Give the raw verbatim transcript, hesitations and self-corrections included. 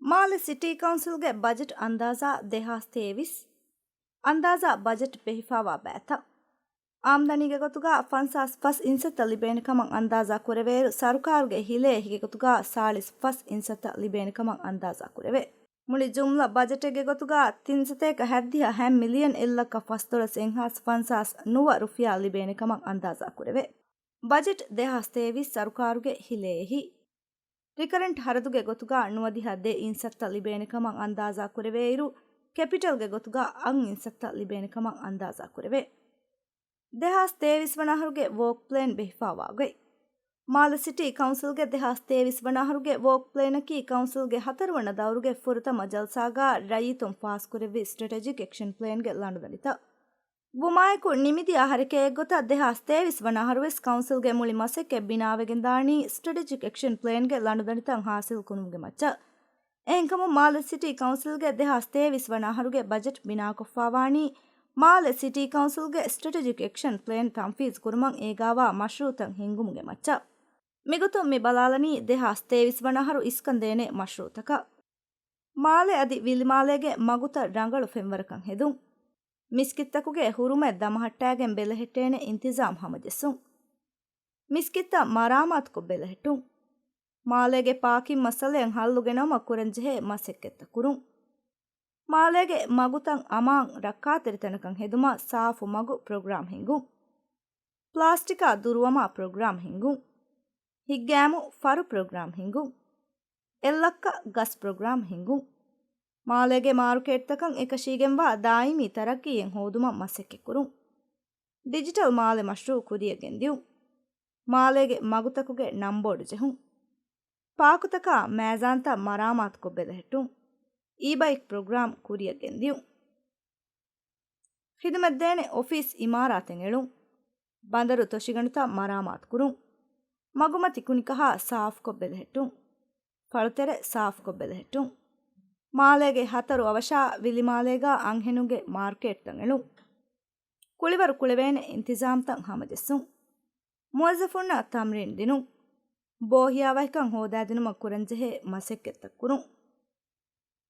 މާލެ ސިޓީ ކައުންސިލްގެ ބަޖެޓް އަންދާޒާ ދެހާސް ތޭވީސް. އަންދާޒާ ބަޖެޓް ބެހިފާވާ ބައިތައް. އާމްދަނީގެ ގޮތުގަ ފަންސާސް ފަސް އިންސައްތަ ލިބޭނެ ކަމަށް އަންދާޒާ ކުރެވޭއިރު، ސަރުކާރުގެ ހިލޭ އެހީގެ ގޮތުގަ ސާޅީސް ފަސް އިންސައްތަ ލިބޭނެ ކަމަށް އަންދާޒާ ކުރެވޭ. މުޅި ޖުމްލަ ބަޖެޓެއްގެ ގޮތުގަ ތިން ސަތޭކަ ހަތްދިހަ ހަތް މިލިއަން އެއްލައްކަ ފަސްދޮޅަސް އެއްހާސް ފަންސާސް ނުވަ ރުފިޔާ ލިބޭނެ ކަމަށް އަންދާޒާ ކުރެވޭ. ބަޖެޓް ދެހާސް ތޭވީސް ސަރުކާރުގެ ހިލޭ އެހީ. ރިކަރެންޓް ހަރަދުގެ ގޮތުގަ ނުވަދިހަ ދެ އިންސައްތަ ލިބޭނެ ކަމަށް އަންދާޒާ ކުރެވޭއިރު، ކެޕިޓަލްގެ ގޮތުގަ އަށް އިންސައްތަ ލިބޭނެ ކަމަށް އަންދާޒާ ކުރެވޭ. ދެހާސް ތޭވީސް ވަނަ އަހަރުގެ ވޯކް ޕްލޭން ބެހިފާވާ ގޮތް. މާލެ ސިޓީ ކައުންސިލްގެ ދެހާސް ތޭވީސް ވަނަ އަހަރުގެ ވޯކް ޕްލޭނަކީ ކައުންސިލްގެ ހަތަރު ވަނަ ދައުރުގެ ފުރަތަމަ ޖަލްސާގަ ރައްޔިތުން ފާސްކުރެއްވި ސްޓްރެޓެޖިކް އެކްޝަން ޕްލޭންގެ ލަނޑުދަނޑިތައް. ވުމާއެކު ނިމިދިޔަ އަހަރެކޭ އެއްގޮތަށް ދެހާސް ތޭވީސް ވަނަ އަހަރުވެސް ކައުންސިލްގެ މުޅި މަސައްކަތް ބިނާވެގެން ދާނީ ސްޓްރެޓެޖިކް އެކްޝަން ޕްލޭންގެ ލަނޑުދަނޑިތައް ހާސިލް ކުރުމުގެ މައްޗަށް. އެހެންކަމުން މާލެ ސިޓީ ކައުންސިލްގެ ދެހާސް ތޭވީސް ވަނަ އަހަރުގެ ބަޖެޓް ބިނާކޮށްފާވާނީ މާލެ ސިޓީ ކައުންސިލްގެ ސްޓްރެޓެޖިކް އެކްޝަން ޕްލޭން ތަންފީޒް ކުރުމަށް އޭގާވާ މަޝްރޫއުތައް ހިންގުމުގެ މައްޗަށް. މިގޮތުން މި ބަލާލަނީ ދެހާސް ތޭވީސް ވަނަ އަހަރު އިސްކަންދޭނެ މަޝްރޫއުތަކަށް. މާލެ އަދި ވިލިމާލޭގެ މަގުތައް ރަނގަޅު ފެންވަރަކަށް ހެދުން. މިސްކިތްތަކުގެ ހުރުމަތް ދަމަހައްޓާގެން ބެލެހެއްޓޭނެ އިންތިޒާމް ހަމަޖެއްސުން. މިސްކިތްތައް މަރާމާތުކޮށް ބެލެހެއްޓުން. މާލޭގެ ޕާކިން މައްސަލައެއް ހައްލުގެނައުމަށް ކުރަންޖެހޭ މަސައްކަތްތައް ކުރުން. މާލޭގެ މަގުތައް އަމާން ރައްކާތެރި ތަނަކަށް ހެދުމަށް ސާފު މަގު ޕްރޮގްރާމް ހިންގުން. ޕްލާސްޓިކާ ދުރުވަމާ ޕްރޮގްރާމް ހިންގުން. ހިތްގައިމު ފަރު ޕްރޮގްރާމް ހިންގުން. އެއްލައްކަ ގަސް ޕްރޮގްރާމް ހިންގުން. މާލޭގެ މާރުކޭޓްތަކަށް އެކަށީގެންވާ ދާއިމީ ތަރައްގީއެއް ހޯދުމަށް މަސައްކަތްކުރުން. ޑިޖިޓަލް މާލެ މަޝްރޫއު ކުރިއަށް ގެންދިއުން. މާލޭގެ މަގުތަކުގެ ނަންބޯޑު ޖެހުން. ޕާކުތަކާ މައިޒާންތައް މަރާމާތުކޮށް ބެލެހެއްޓުން. އީ ބައިކް ޕްރޮގްރާމް ކުރިއަށް ގެންދިއުން. ޚިދުމަތްދޭނެ އޮފީސް އިމާރާތެއް އެޅުން. ބަނދަރު ތޮށިގަނޑުތައް މަރާމާތުކުރުން. މަގުމަތި ކުނިކަހާ ސާފުކޮށް ބެލެހެއްޓުން. ފަޅުތެރެ ސާފުކޮށް ބެލެހެއްޓުން. މާލޭގެ ހަތަރު އަވަށާ ވިލިމާލޭގާ އަންހެނުންގެ މާރުކޭޓްތައް އެޅުން. ކުޅިވަރު ކުޅެވޭނެ އިންތިޒާމްތައް ހަމަޖެއްސުން. މުވައްޒަފުންނަށް ތަމްރީން ދިނުން. ބޯހިޔާވަހިކަން ހޯދާދިނުމަށް ކުރަންޖެހޭ މަސައްކަތްތައް ކުރުން.